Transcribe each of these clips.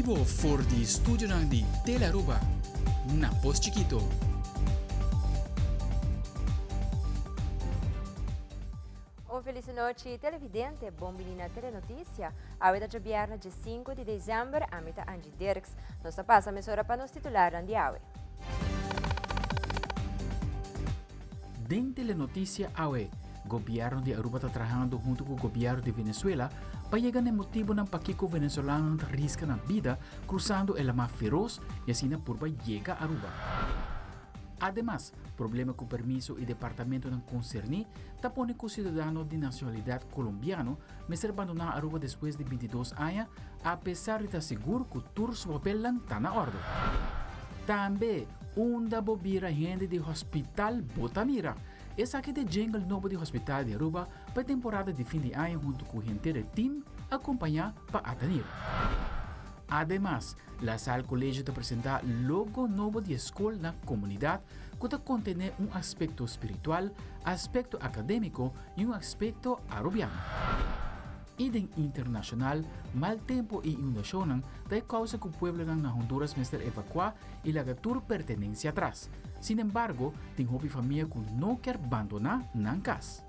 bibo for di studionan di Telearuba na Pos Chikito. Un feliz nochi televidente, bon bini na Telenoticia. Awe ta djobièrnè dje 5 di december, ami ta Angie Dirks. Nos ta pasa mesora pa nos titularnan di awe. Den Telenoticia awe, Gobierno di Aruba ta trahando hunto cu Gobierno di Venezuela pa yega na e motibonan pakico Venezolanonan ta risca nan bida cruzando e lamá feroz y asina purba yega Aruba. Ademas, problema cu permiso y departamentonan concerni ta pone cu ciudadano di nacionalidad Colombiano mester bandona Aruba despues di bintidos aña apesar di ta sigur cu tur su papelnan ta na ordo. Tambe, unda bo bira hende di hospital bo ta mira. Esaki ta e jingle nobo di Hospital di Aruba pa e temporada di fin di aña hunto cu henter e team acompaña pa Atanir. Ademas, La Salle Colegio ta presenta logo nobo di e scol na comunidad cu ta contene un aspecto spiritual, aspecto academico y un aspecto Arubiano. Y den internacional, mal tempo y inundacionnan ta e causa cu pueblonan na Honduras mester evacua y laga tur pertenencia atras. Sin embargo, tin hopi famia cu no kier bandona nan cas.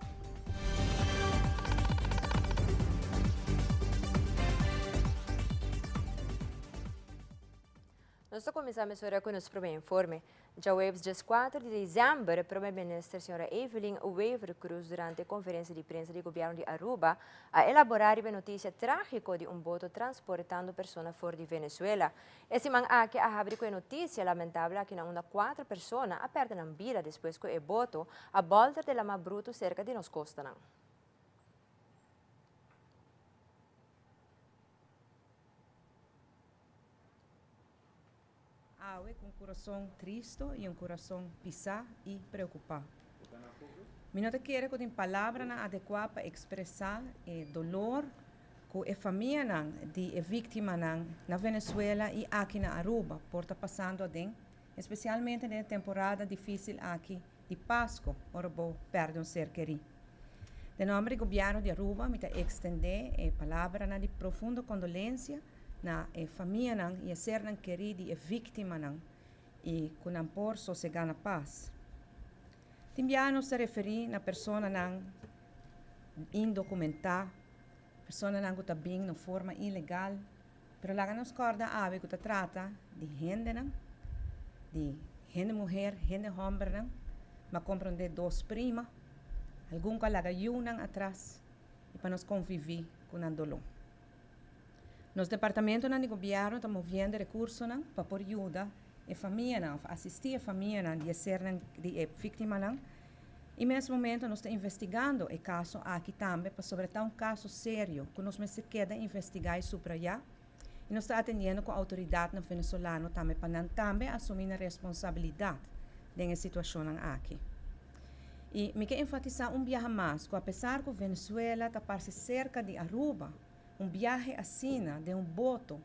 Nos ta cuminsa mesora cu nos prome informe. Djaweps djeskuater di december, Prome Minister Sra. Evelyn Wever-Croes durante conferencia di prensa di Gobierno di Aruba a elabora riba e noticia tragico di un boto transportando persona for di Venezuela. E siman aki a habri cu e noticia lamentable aki na unda cuater persona a perde nan bida despues cu e boto a bolter den lama bruto cerca di nos costanan. Awe cu un curason tristo y un curason pisa y preocupa. Mi no ta kere cu tin palabranan adecua pa expresa e dolor cu e famianan di e victimanan na Venezuela y aki na Aruba por ta pasando aden, especialmente den e temporada dificil aki di Pasco ora bo perde un ser keri. Den nomber di Gobierno di Aruba mi ta extende e palabranan di profundo condolencia na e famianan y e sernan keri di e victimanan y cu nan por sosega na paz. Tin biaha nos ta referi na personanan indocumentá, personanan ku ta bin na forma ilegal, pero laga nos kòrda awe ku ta trata di hendenan, di hende muher, hende hòmbernan, m'a komprondé dos prima, algun ku a laga yunan atras i pa nos konviví ku nan doló. Nos departamentonan di gobièrnu ta moviendo rekursonan pa por yuda e famianan òf asistí e famianan di e sernan di e víktimanan. I mes momento nos ta investigando e kaso aki tambe pasobra ta un kaso serio ku nos mester keda investigá i subrayá. I nos ta atendiendo ku outoridatnan venezolano tambe pa nan tambe asumí nan responsabilidat den e situashonnan aki. I mi ke enfatisá un biaha mas ku apesar ku Venezuela ta parse serka di Aruba, Un biahe asina den un boto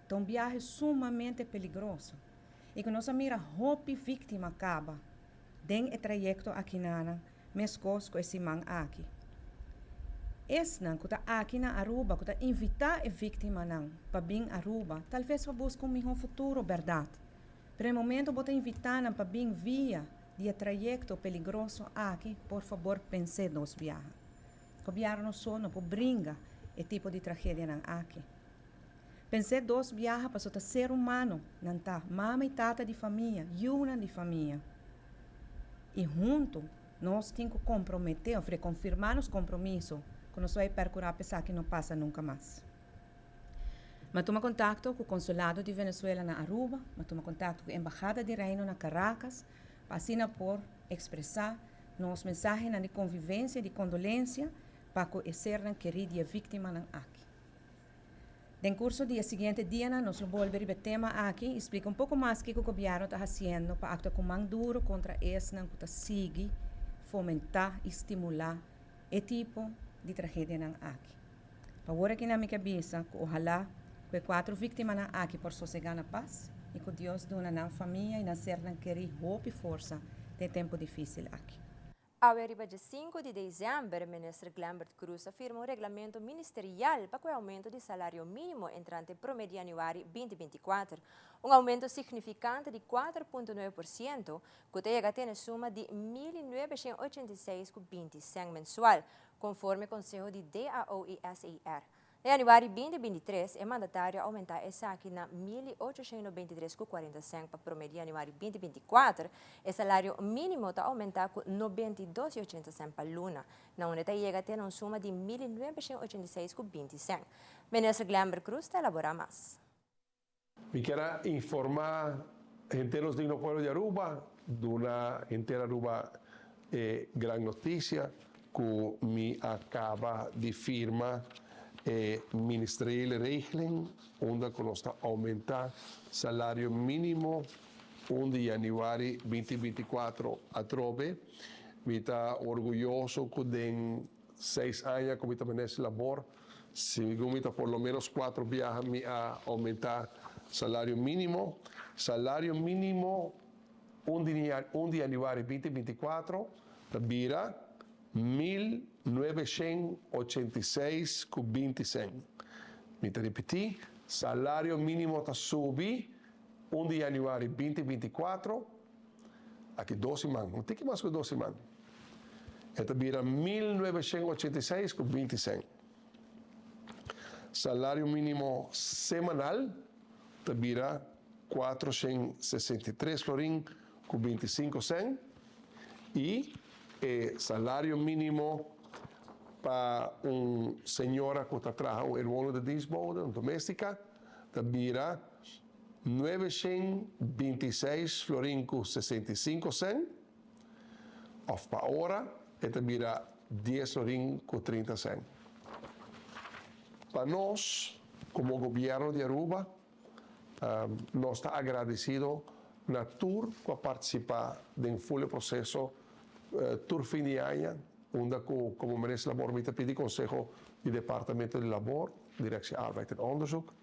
ta un biahe sumamente peligroso i ku nos a mira hopi víktima kaba den e trayekto akinanan meskos ku e siman aki. Esnan ku ta aki na Aruba ku ta invitá e víktimanan pa bin Aruba talves pa buska un mihó futuro bèrdat, pero e momento bo ta invitá nan pa bin via di e trayekto peligroso aki por fabor pens'é dos biaha. Gobièrnu so no por bringa e tipo di tragedianan aki. Pens'é dos biaha paso ta ser humano nan ta, mama i tata di famia, yunan di famia. I huntu nos tin ku komprometé òf rekonfirmá nos kompromiso ku nos bai pèrkurá pa esaki no pasa nunka mas. Mi a tuma kontakto ku Konsulado di Venezuela na Aruba, mi a tuma kontakto ku Embahada di Reino na Caracas pa asina por ekspresá Nos mensahenan di konvivensia i di kondolensia pa ku e sernan kerí di e víktimanan aki. Den kurso di e siguiente dianan nos lo bolbe riba e tema aki i splika un poko mas kiko gobièrnu ta hasiendo pa aktua ku man duru kontra esnan ku ta sigui fomentá i stimulá e tipo di tragedianan aki. Pa wor aki nan mi ke bisa ku ohalá ku e kuatro víktimanan aki por sosegá na pas i ku Dios duna nan famia i nan sernan kerí hopi forsa den e tempu difísil aki. Awe dia 5 di december, Minister Glenbert Croes a firma un reglamento ministerial pa e aumento di salario minimo entrante 1 di januari 2024. Un aumento significante di 4,9%, cu ta yega na suma di 1.986,25 mensual, conforme Conseho di DAO y SER. Na januari 2023, e mandatario a aumenta esaki na 1.893,45 pa 1 di januari 2024. E salario minimo ta aumenta cu 92,80 pa luna, na unda ta yega na un suma di 1.986,25. Minister Glenbert Croes ta elabora mas. Mi kier informa henter nos digno pueblo di Aruba, duna henter Aruba gran noticia cu mi a caba di firma ministeriële regeling, unda cu nos ta aumenta salario minimo 1 di januari 2024 atrobe. Mi ta orguyoso cu den 6 aña cu mi ta minister labor, segun mi por lo menos cuatro biaha mi a aumenta salario minimo. Salario minimo 1 di januari 2024 ta bira 1986,25. Mi ta ripiti, salario minimo ta subi 1 di januari 2024, aki 2 siman, no tin mas cu 2 siman. Ta bira 1986,25. Salario minimo semanal ta bira 463 florin cu 25 cent y salario minimo pa un señora cu ta traha un inwoner de dienstbode, un domestica, ta bira 926 florin cu 65 cent, of pa ora, ta bira 10 florin cu 30 cent. Pa nos, como gobierno di Aruba, nos ta agradecido na tur cu a participa den full proceso tur fin di aña, unda como minister labor mi ta pidi conseho di Departamento di Labor, Directie Arbeid en Onderzoek,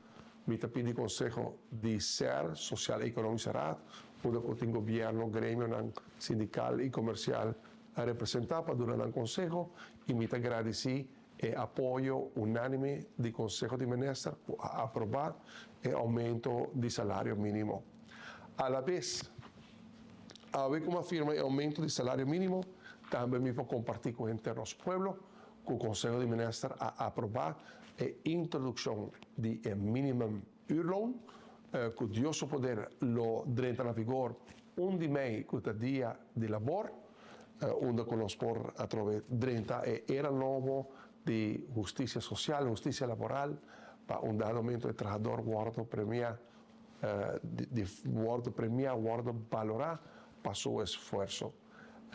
mi ta pidi conseho di SER, Sociaal Economische Raad, unda cu tin gobierno, gremio sindical y comercial a representa pa duna un conseho y mi ta agradeci e apoyo unanime di Conseho di Minister a aproba e aumento di salario minimo. A la vez, awe cu mi a firma e aumento di salario minimo, tambe mi por comparti cu henter nos pueblo, cu Conseho di Minister a aproba e introduccion di minimum uurloon, cu Dios su poder lo drenta na vigor 1 di mei, cu ta dia di labor, unda cu nos por atrobe drenta e era nobo di husticia social, husticia laboral, pa un dado momento e trahador wordo premia, di wordo premia, wordo valora pa su esfuerso.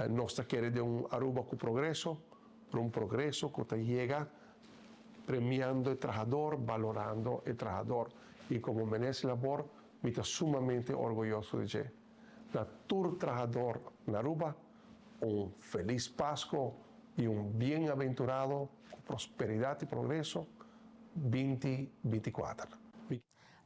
Nos ta kere den un Aruba cu progreso, un progreso cu ta yega premiando e trahador, valorando e trahador. Y como minister labor, mi ta sumamente orguyoso di dje. Na tur trahador na Aruba, un feliz Pasco y un bienaventurado, cu prosperidad y progreso, 2024.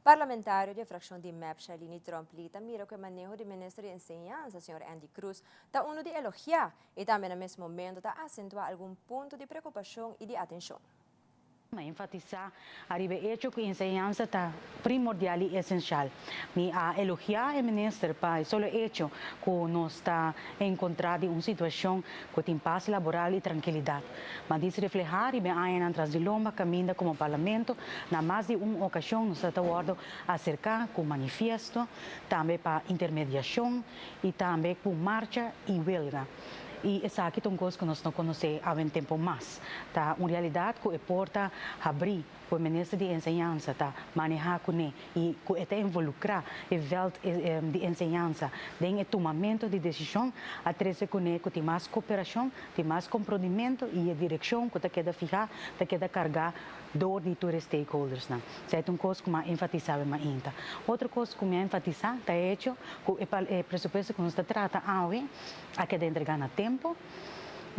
Parlamentario di fraccion di MEP, Shalini Tromp-Lee, ta mira cu e maneho di Minister di Enseñansa, Sr. Endy Croes, ta uno di elogia y tambe na mesun momento ta acentua algun punto di preocupacion y di atencion. Enfatisa ariba hecho cu enseñansa ta primordial y esencial. Mi a elogia e minister pa solo hecho cu nos ta encontra den un situacion cu tin paz laboral y trankilidad. Ma di refleha y aña atras di lomba caminda como parlamento na mas di un ocasion nos ta wordo acerca cu manifesto, tambe pa intermediacion y tambe cu marcha y huelga. Y esaki ta un cos cu nos no conoce pa un tempo mas. Ta un realidad cu e porta habri, cu e minister di enseñansa ta maneha cune y cu ta involucra e veld di enseñansa den tumamento di decision a trece cune cu tin mas cooperacion, tin mas comprometimento y e direccion cu ta keda fiha, ta keda carga door di tur stakeholders nan. Esey ta un cos cu mi a enfatisa ainda. Otro cos cu mi a enfatisa ta hecho cu e presupuesto cu nos ta trata awe a keda entrega na tempo,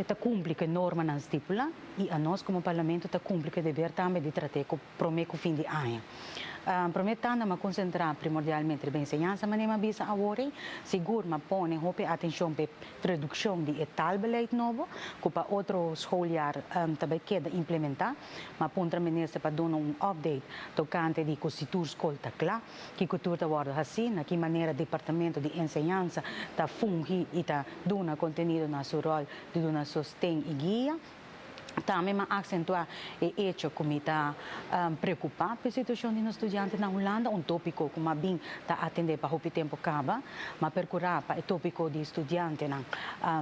ta cumpli cu normanan stipula y anos como parlamento ta cumpli cu deber tambe di trata prome cu fin di aña. Prome tanda m'a konsentrá primordialmente riba enseñansa manera m'a bisa awor ei. Sigur m'a pone hopi atenshon pa e tradukshon di e taalbeleid nobo ku pa otro schooljaar ta bai keda implementá. M'a puntra minister pa duna un update tokante di ku si tur skol ta kla, kiko tur ta wòrdu hasí, na ki manera departamento di enseñansa ta fungi i ta duna kontenido na su ròl di duna sosten i guia. Tambe m'a aksentuá e echo ku mi ta preokupá pa e situashon di nos studiante na Hulanda, un tópiko ku m'a bin ta atendé pa hopi tempu kaba. M'a perkurá pa e tópiko di studiantenan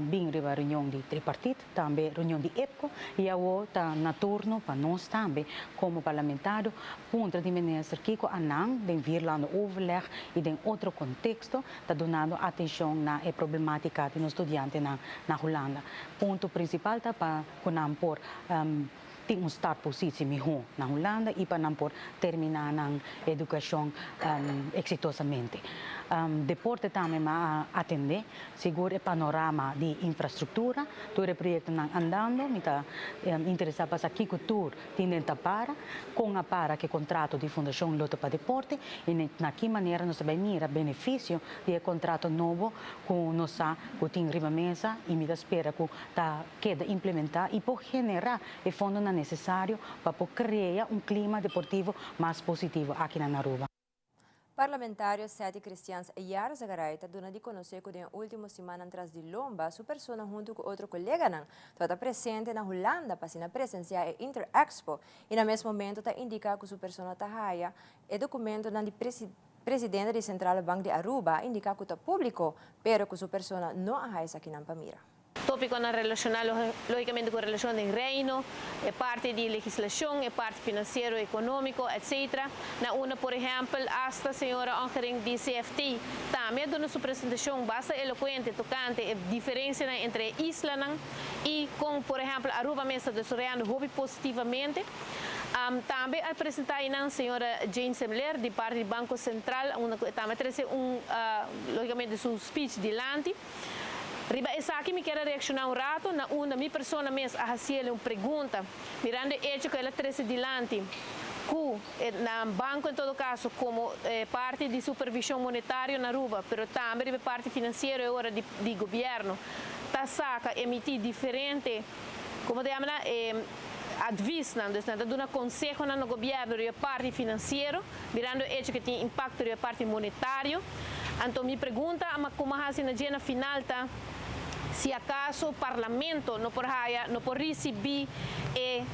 bin riba reunion di tripartit, tambe reunion di EPCO, i awor ta na turno pa nos tambe komo parlamentario puntra di minister kiko a nan den vierlandenoverleg i den otro konteksto ta dunando atenshon na e problematika di nos studiantenan na Hulanda. Punto prinsipal ta pa ku nan por tin un startpositie mihó na Hulanda i pa nan por terminá nan edukashon eksitosamente. Deporte tambe m'a atendé, sigur e panorama di infrastruktura, tur e proyektonan andando, mi ta interesá pa sa kiko tur tin den ta para, kon a para ku e kontrato di Fundashon Lotto pa Deporte i na ki manera nos ta bai mira benefisio di e kontrato nobo ku nos sa ku tin riba mesa i mi ta spera ku ta keda implementá i por generá e fondonan nesesario pa por krea un klima deportivo mas positivo aki na Aruba. Parlamentario Setty Christians Yarzagaray ta duna di konosé ku den e último simannan tras di lomba su persona huntu ku otro koleganan tabata presente na Hulanda pa asina presensiá e Interexpo i na mes momento ta indiká ku su persona ta haya e dokumentonan di Presidente di Centrale Bank di Aruba a indiká ku ta públiko, pero ku su persona no a haya esakinan pa mira. Tópikonan relashoná lógikamente ku relashon den Reino, e parti di legislashon, e parti finansiero, ekonómiko, etc. Na unda por ehèmpel asta señora Ongering di CFT tambe a duna su presentashon basta elokuente tokante e diferensianan entre e islanan i kon por ehèmpel Aruba mes ta desaroyando hopi positivamente. Tambe a presenta einan señora Jane Semler di parti di Banco Central unda cu e tambe a trece un logicamente su speech dilanti. Riba esaki mi kier a reacciona un rato na unda mi persona mes a haciele un pregunta mirando e hecho cu el a trece dilanti cu na banco en todo caso como parti di supervision monetario na Aruba pero tambe riba e parti financiero e ora di gobierno ta saca emiti diferente como ta yama nan e advisnan, dus nan ta duna konsehonan na gobièrnu riba e parti finansiero, mirando e echo ku tin impakto riba e parti monetario. Anto mi pregunta ama ku mi a hasi na dje na final ta si akaso parlamento no por haya, no por risibí e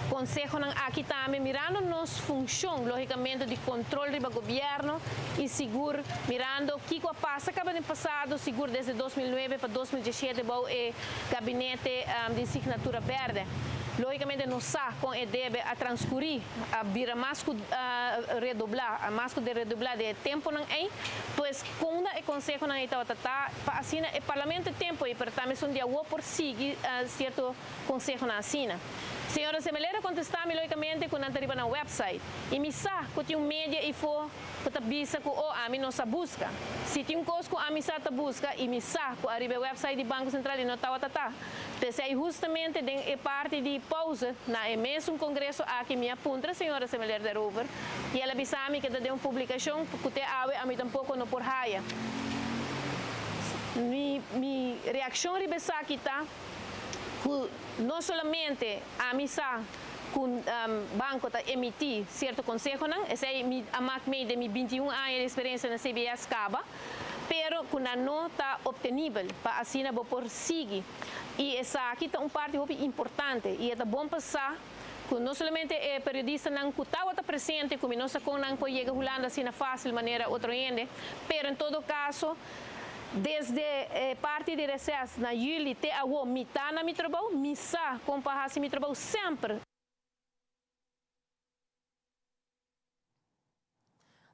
konsehonan aki tambe, mirando nos funshon lógikamente di kontrol riba gobièrnu i sigur mirando kiko a pasa kaba den pasado, sigur desde 2009 pa 2017 bou e Gabinete di Signatura Berde. Logicamente nos sa con e debe a transcuri, a bira mas cu redobla, a mas cu de redobla den e temponan ey, pues cunda e consehonan ey tabata ta pa asina e Parlamento e tempo ey, pero tambe esun di awo por sigui cierto consehonan asina. Señora Semelera a contesta mi logicamente cu nan ta riba nan website y mi sa cu tin un media eyfo Ku ta bisa ku oh ami no sa buska. Si tin un kos ku ami sa ta buska i mi sa ku ariba e website di Banko Sentral i no tabata ta. P'esei hustamente den e parti di pauze na e mesun kongreso aki mi a puntra señora Semeler daarover i el a bisa mi ke ta den un publikashon ku te awe ami tampoko no por haya. Mi mi reakshon riba esaki ta ku no solamente ami sa ku banko ta emití sierto konsehonan, esei mi a mak mei den mi 21 aña di eksperensia na CBS kaba, pero ku nan no ta optenibel pa asina bo por sigui. I esaki ta un parti hopi importante i e ta bon pa sa ku no solamente e periodistanan ku tabata presente ku mi no sa kon nan por yega Hulanda asina fásil manera otro hende, pero en todo kaso Desde e parti di reces na juli te awo mi ta na mi trabou, mi sa con pa haci mi trabou semper.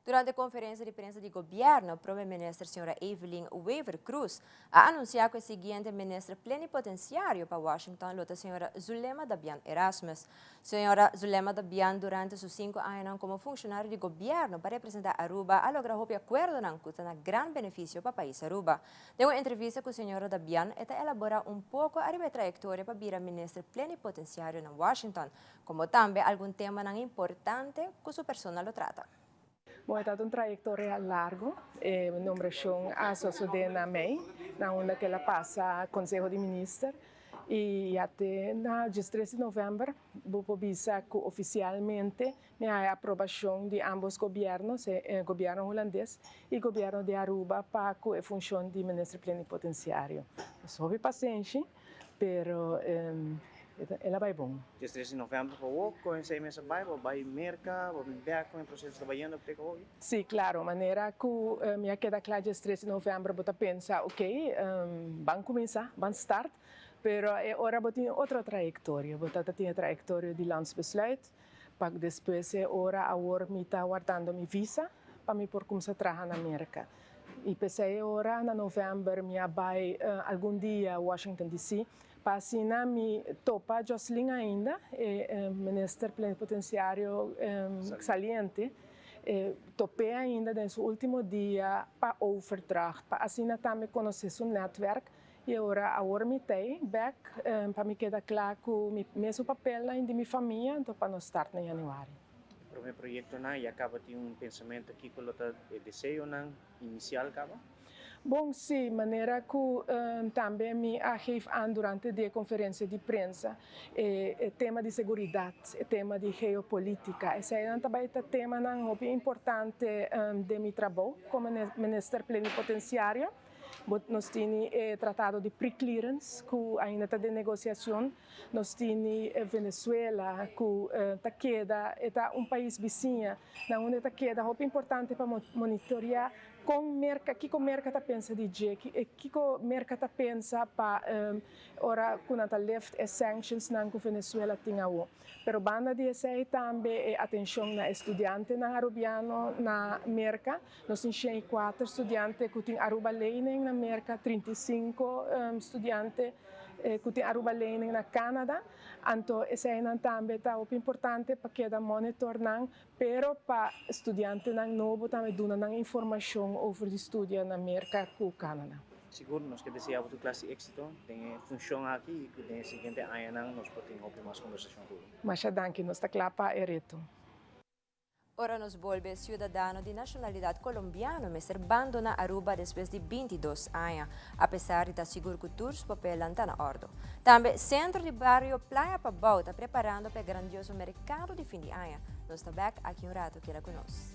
Durante conferencia di prensa di gobierno, Prome Minister Sra. Evelyn Wever-Croes a anuncia cu e siguiente minister plenipotenciario pa Washington lo ta Sra. Zulema Dabian Erasmus. Señora Zulema Dabian durante su sinku añanan komo funshonario di gobièrnu pa representá Aruba a logra hopi akuerdonan ku ta na gran benefisio pa pais Aruba. Den un entrevista ku señora Dabian e ta elaborá un poko ariba e trayektoria pa bira minister plenipotensiario na Washington, komo tambe algun temanan importante ku su persona lo trata. Bon, e ta un trayectoria largo. E nombracion a sucede na mei, na unda cu el a pasa Conseho di Minister. Y ya te na 13 di november, bo por bisa cu oficialmente mi a haya aprobacion di ambos gobierno, e gobierno Hulandes y gobierno di Aruba, pa cu e funcion di minister plenipotenciario. Nos hopi pasenshi, pero el a bay bon. 13 di november pa wak, con esey mes a bay, bay Merca, bay back con e proceso ta bayendo te cu awe? Si, claro, manera cu mi a keda cla 13 di november, bo ta pensa, ok, ban cuminsa, ban start, pero e ora bo tin otro trayectoria, bo ta tin trayectoria di landsbesluit, pa despues e ora awor mi ta wardando mi visa, pa mi por cuminsa traha na America. Y p'esey ora na november mi a bay algun dia Washington DC, pa asina mi topa Jocelyn ainda, minister plenipotenciario saliente, top'e ainda den su ultimo dia pa overdracht, pa asina tambe conoce su netwerk. Y ora awor mi t'ey back pa mi keda cla cu mi mesun papel di mi famia, anto pa nos start na januari. Prome proyectonan, ya caba tin un pensamento aki cu ta deseonan inicial caba? Bon, si, manera cu tambe mi a geef aan durante e conferencia di prensa, e tema di seguridad, e tema di geopolitica. Esey tambe ta temanan hopi importante di mi trabou como minister plenipotenciario. Nos tin tratado di pre-clearance, cu ainda ta den negociacion. Nos tin Venezuela, cu ta keda, ta un pais bisiña, na unda ta keda hopi importante pa monitorea con Merca, kico Merca ta pensa di dje, kico Merca ta pensa pa ora cu nan ta lift e sanctions nan cu Venezuela tin awo. Pero banda di esey tambe e atencion na studiantenan Arubiano na Merca. Nos tin 4 studiante cu tin Aruba Lening na Merca, 35 studiante cu tin Aruba Lening na Canada. Anto, esey nan tambe ta hopi importante pa keda monitor nan, pero pa studiantenan nobo tambe duna nan informacion over di studia na Merca cu Canada. Sigur, nos kier desea tur clase exito den funcion aki y cu den siguiente aña nos por tin mas conversacion cu. Masha danki, nos ta cla pa e reto. Ora nos bolbe, ciudadano di nacionalidad colombiano mester bandona Aruba despues di 22 aña, apesar di ta sigur cu tur su papel ta na orde. Tambe, Centro di Bario Playa Pabou ta preparando pa e grandioso mercado di fin di aña. Nos ta back aki un rato, keda cu nos.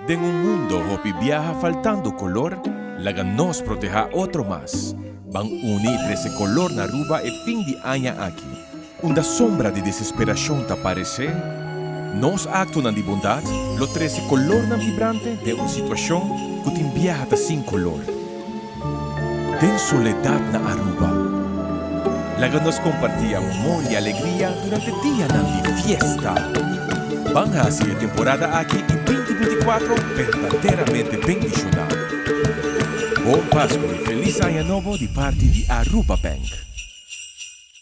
Den un mundo hopi biaha faltando color, laga nos proteha otro mas. Ban uni trece color na Aruba e fin di aña aki. Unda sombra di desesperacion ta parece, nos actonan di bondad lo trece colornan vibrante den un situacion cu tin biaha ta sin color. Den soledad na Aruba, laga nos comparti amor y alegria durante dianan di fiesta. Ban haci e temporada aki y 2024 berdaderamente bendiciona. Bon Pasco y Feliz Aña Nobo di parti di Aruba Bank.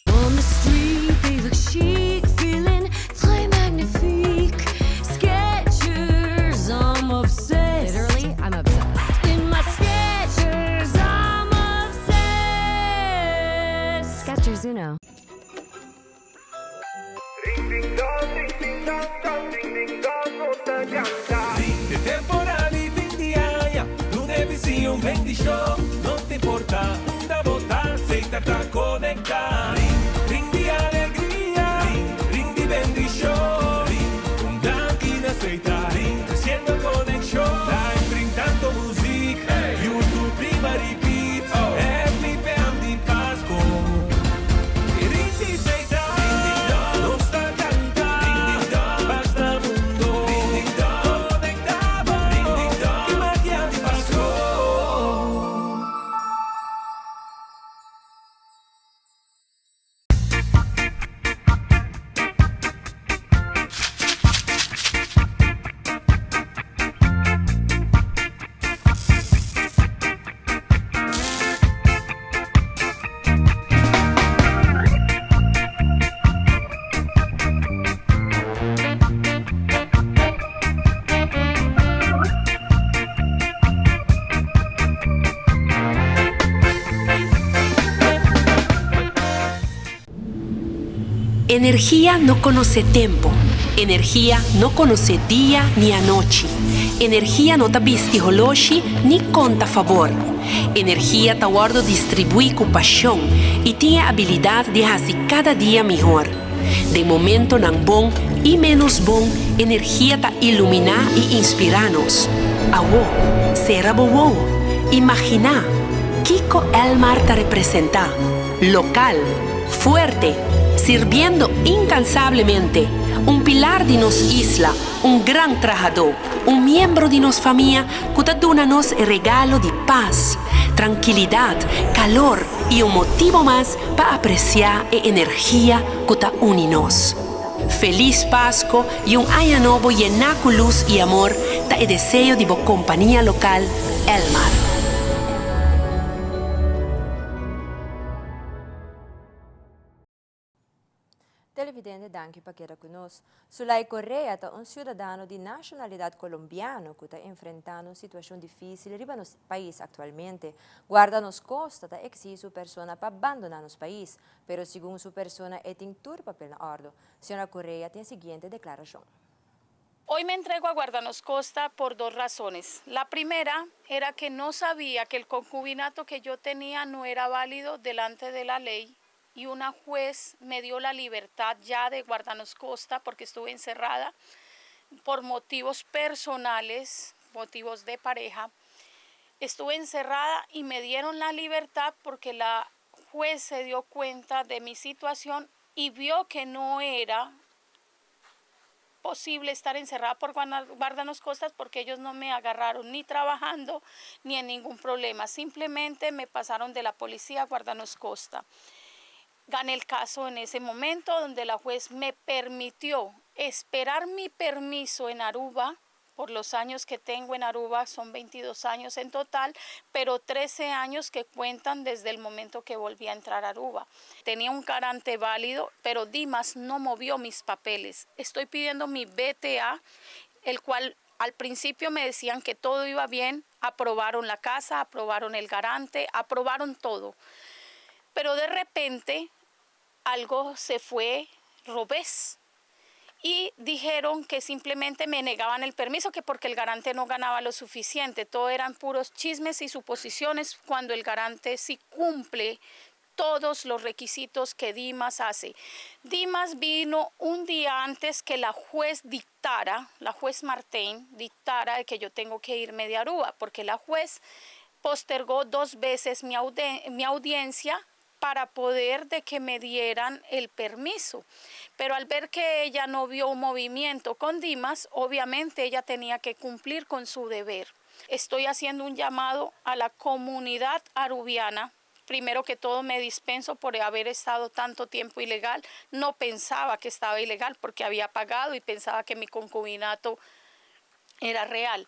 On the street, they look chic, feeling très magnifique. Skechers, I'm obsessed. Literally, I'm obsessed. In my Skechers, I'm obsessed. Skechers Uno. Ring ding dong, ring ding dong, dong, ding ding dong, nos ta canta. De temporada y fin di aña, duna bisiña bendicion, no ta importa unda bo ta, Setar ta conecta. Ring, ring di alegria, ring, ring di bendicion, ring, un danki na Setar, ring, creciendo conexion. Live ring tanto music, YouTube riba repeat, Happy PM di Pasco. Ring di Setar, nos ta canta, basta mundo, conecta, cu magia di Pasco. Energia no conoce tempo. Energia no conoce dia ni anochi. Energia no ta bisti holoshi ni conta fabor. Energia ta wordo distribui cu pasion y tin e habilidad di haci cada dia mihor. Den momentonan bon y menos bon, energia ta ilumina y inspira nos. Awo, cera bo wowo. Imagina kico Elmar ta representa. Local, fuerte, sirbiendo incansablemente, un pilar di nos isla, un gran trahadó, un miembro di nos famia cu ta duna nos e regalo di paz, trankilidad, calor y un motibo mas pa aprecia e energia cu ta uni nos. Feliz Pasco y un aña nobo yená cu luz y amor ta e deseo di bo compania local, Elmar. Televidente danki pa keda ku nos. Sulay Correa ta un siudadano di nashonalidat kolombiano ku ta enfrentando un situashon difísil riba nos pais aktualmente. Guarda nos kosta ta eksihí su persona pa bandoná nos pais, pero segun su persona e tin tur papel na òrdu. Señora Correa tin e siguiente deklarashon. Hoy me entrego a Guardanos Costa por dos razones. La primera era que no sabía que el concubinato que yo tenía no era válido delante de la ley y una juez me dio la libertad ya de Guardanos Costa porque estuve encerrada por motivos personales, motivos de pareja. Estuve encerrada y me dieron la libertad porque la juez se dio cuenta de mi situación y vio que no era posible estar encerrada por Guárdanos Costas porque ellos no me agarraron ni trabajando ni en ningún problema. Simplemente me pasaron de la policía a Guárdanos Costa. Gané el caso en ese momento donde la juez me permitió esperar mi permiso en Aruba por los años que tengo en Aruba, son 22 años en total, pero 13 años que cuentan desde el momento que volví a entrar a Aruba. Tenía un garante válido, pero Dimas no movió mis papeles. Estoy pidiendo mi BTA, el cual al principio me decían que todo iba bien, aprobaron la casa, aprobaron el garante, aprobaron todo. Pero de repente algo se fue robés y dijeron que simplemente me negaban el permiso, que porque el garante no ganaba lo suficiente. Todo eran puros chismes y suposiciones cuando el garante sí cumple todos los requisitos que Dimas hace. Dimas vino un día antes que la juez dictara, la juez Martín dictara de que yo tengo que irme de Aruba, porque la juez postergó dos veces mi, mi audiencia para poder de que me dieran el permiso. Pero al ver que ella no vio un movimiento con Dimas, obviamente ella tenía que cumplir con su deber. Estoy haciendo un llamado a la comunidad arubiana. Primero que todo me dispenso por haber estado tanto tiempo ilegal. No pensaba que estaba ilegal porque había pagado y pensaba que mi concubinato era real.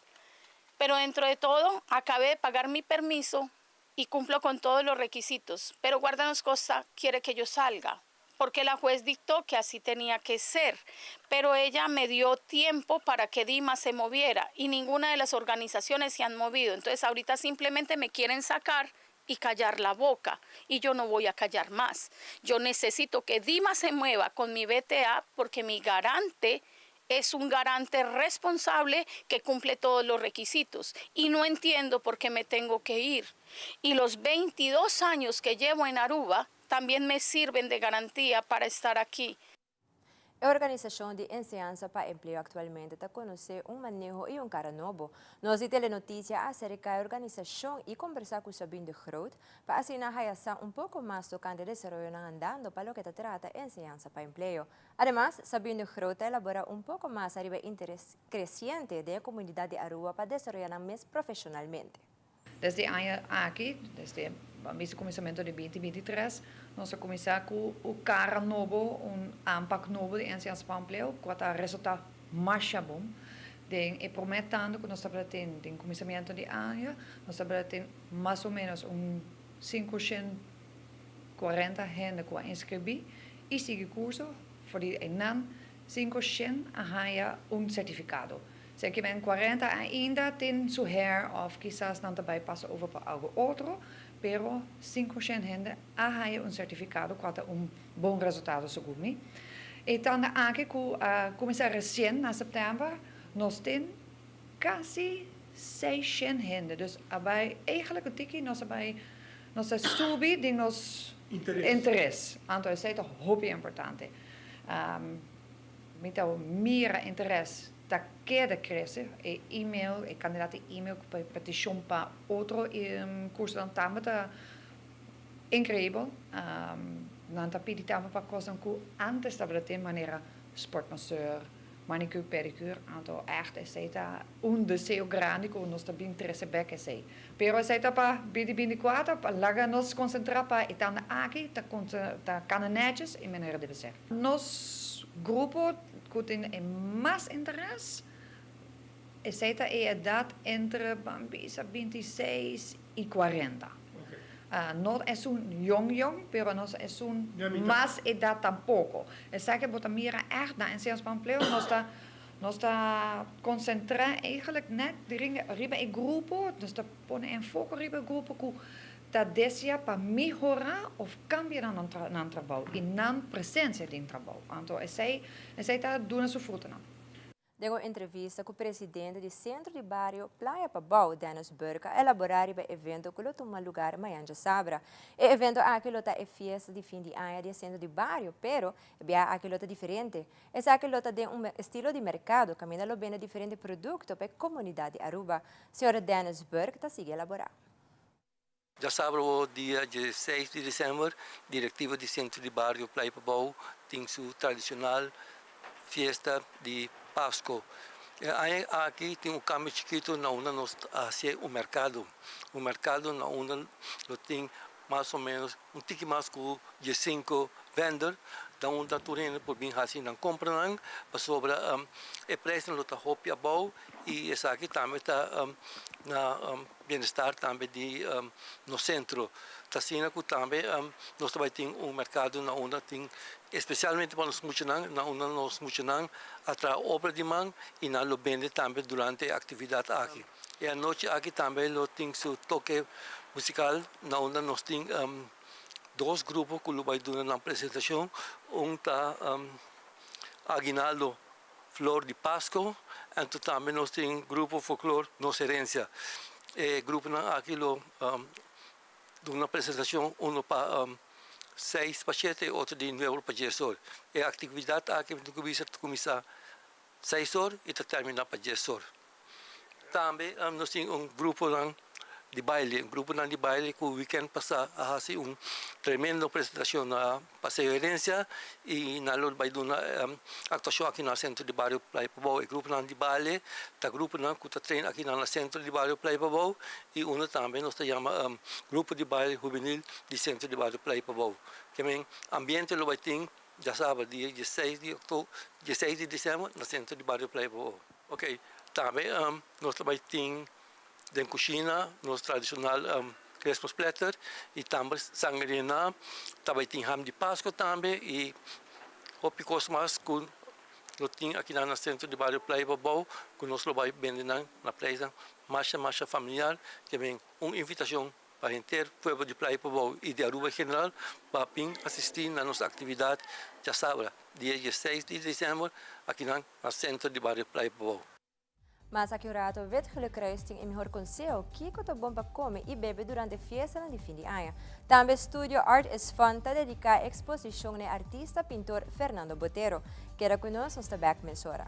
Pero dentro de todo, acabé de pagar mi permiso y cumplo con todos los requisitos. Pero Guárdanos Costa quiere que yo salga, porque la juez dictó que así tenía que ser. Pero ella me dio tiempo para que Dimas se moviera y ninguna de las organizaciones se han movido. Entonces ahorita simplemente me quieren sacar y callar la boca y yo no voy a callar más. Yo necesito que Dimas se mueva con mi BTA porque mi garante es un garante responsable que cumple todos los requisitos y no entiendo por qué me tengo que ir. Y los 22 años que llevo en Aruba también me sirven de garantía para estar aquí. E organisacion di Enseñansa pa Empleo actualmente ta conoce un maneho y un cara nobo. Nos di Telenoticia a acerca e organisacion y combersa cu Sabine de Groot pa asina haya sa un poco mas tocante desaroyonan andando pa loke ta trata Enseñansa pa Empleo. Ademas, Sabine de Groot ta elabora un poco mas ariba e interes creciente den e comunidad di Aruba pa desaroya nan mes profesionalmente. Desde e aña aki, desde ban bisa kuminsamentu di binti binti tres, nos a kuminsá ku un kara nobo, un aanpak nobo di Enseñansa pa Empleo, ku a ta resultá masha bon. Den e promé tanda ku nos tabata tin den kuminsamentu di aña, nos tabata tin mas o ménos un sinkushent kuarenta hende ku a inskribí i sigui kurso, for di einan sinkushent a haña un sertifikado. Sea ke men 40 ainda tin su hair of kisas nan ta bai pasa over pa algo otro, pero. pero 500 hende a haya un sertifikado ku a ta un bon resultado segun mi. E tanda aki ku a kuminsá resien na sèptèmber nos tin kasi 600 hende. Dus a bai eigenlijk un tiki nos a bai nos a subi den nos interes. Anto esei ta hopi importante. Mi ta mira interes ta keda krese. E email, e kandidat di email ku petishon pa otro kursonan tambe ta inkreibel. Nan ta pidi tambe pa kosnan ku ántes tabata tin manera sportmasseur, manicure, pedicure. Anto ègt esei ta un deseo grandi ku nos ta bin trese bèk esei. Pero esei ta pa binti 24, pa laga nos konsentrá pa e tanda aki ta ta kana nètjes i manera debe ser. Nos grupo ku tin e mas interes, esei ta e edat entre ban bisa 26 i 40. No esun yong yong, pero no esun mas edat tampoko. Esaki bo ta mira ègt na Enseñansa pa Empleo, nos ta Nos ta konsentrá eigenlijk nèt riba e grupo, nos ta pone enfoko riba e grupo ku ta deseá pa mehorá òf kambia nan trabou i nan presensia den trabou. Anto esei esei ta duna su frutonan. Den un entrevista ku presidente di Sentro di Bario Playa Pabou, Dennis Burke a elaborá riba e evento ku lo tuma lugar mañan djasabra. E evento aki lo ta e fiesta di fin di aña di e Sentro di Bario, pero e biaha aki lo ta diferente. Esaki lo ta den un estilo di merkado kaminda lo bende diferente produkto pa e komunidat di Aruba. Señor Dennis Burke ta sigui elaborá. Djasabra awo dia dieseis di december directiva di Centro di Bario Playa Pabou tin su tradicional fiesta di Pasco. E aña aki tin un cambio chikito na unda nos ta hacié un mercado. Un mercado na unda lo tin mas o menos un tiki mas ku diesinko vender ta unda tur hende por bin hasi nan kompranan pasobra e preisnan lo ta hopi abou i esaki tambe ta na bienestar tambe di nos sentro. Ta asina ku tambe nos ta bai tin un merkado na unda tin espesialmente pa nos muchanan na unda nos muchanan a traha obra di man i nan lo bende tambe durante e aktividat aki. E anochi aki tambe lo tin su toke musical na unda nos tin dos grupo cu lo bay duna nan presentacion. Un ta Aguinaldo Flor di Pasco anto tambe nos tin grupo Folklor Nos Herencia. E gruponan aki lo duna presentacion uno pa seis pa shete y otro di nuebe pa dies or. E actividad aki mi tin cu bisa ta cuminsa seis or y ta termina pa dies or. Tambe nos tin un gruponan di baile, un gruponan di baile ku wikènt pasá a hasi un tremendo presentashon na Paseo Herencia i nan lo bai duna aktuashon aki na Sentro di Bario Playa Pabou. E gruponan di baile ta gruponan ku ta train aki na Sentro di Bario Playa Pabou i unu tambe nos ta yama Grupo di Baile Hubenil di Sentro di Bario Playa Pabou. Ke men ambiente lo bai tin djasabra dia dieseis di oktober, dieseis di desèmber na Sentro di Bario Playa Pabou. Ok, tambe nos ta bai tin den kushina nos tradishonal Christmas platter i tambe sangrena, ta bai tin ham di Pasko tambe i hopi kos mas ku lo tin akinan na sentro di bario Playa Pabou ku nos lo bai bende nan na preisnan masha masha familiar. Ke men un invitashon pa henter pueblo di Playa Pabou i di Aruba en general pa bin asistí na nos aktividat djasabra dia dieseis di desèmber akinan na sentro di bario Playa Pabou. Mas aki un rato Wit Gele Kruis tin e mihor konseho kiko ta bon pa kome i bebe durante fiestanan di fin di aña. Tambe Studio Art is Fun ta dediká e eksposishon na e artista pintor Fernando Botero. Keda ku nos, nos ta bèk mesora.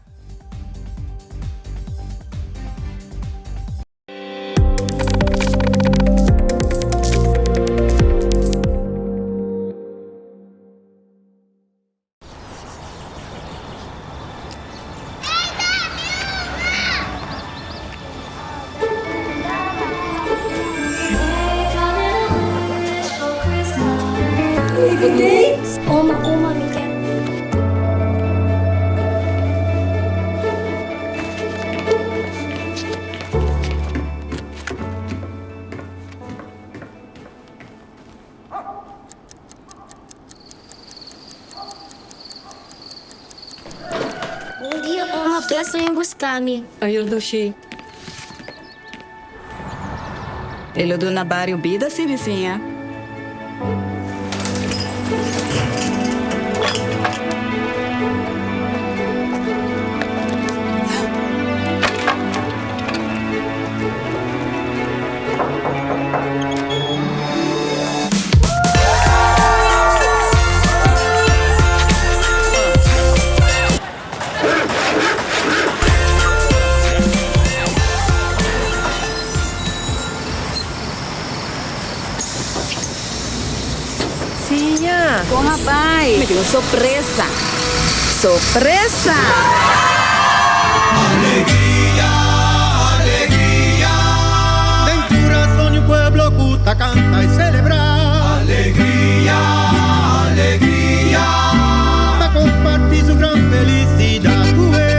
Oma, oma, mi ke. Bon dia, oma. Bless mi buska mi. Ayo dushi. E lo duna bario bida si bisiña. Siña! Con a bay? Mi tin un sorpresa. Sorpresa! Alegria, alegria. Den curazon di un pueblo cu ta canta y celebra. Alegria, alegria. Pa comparti su gran felicidad cu el.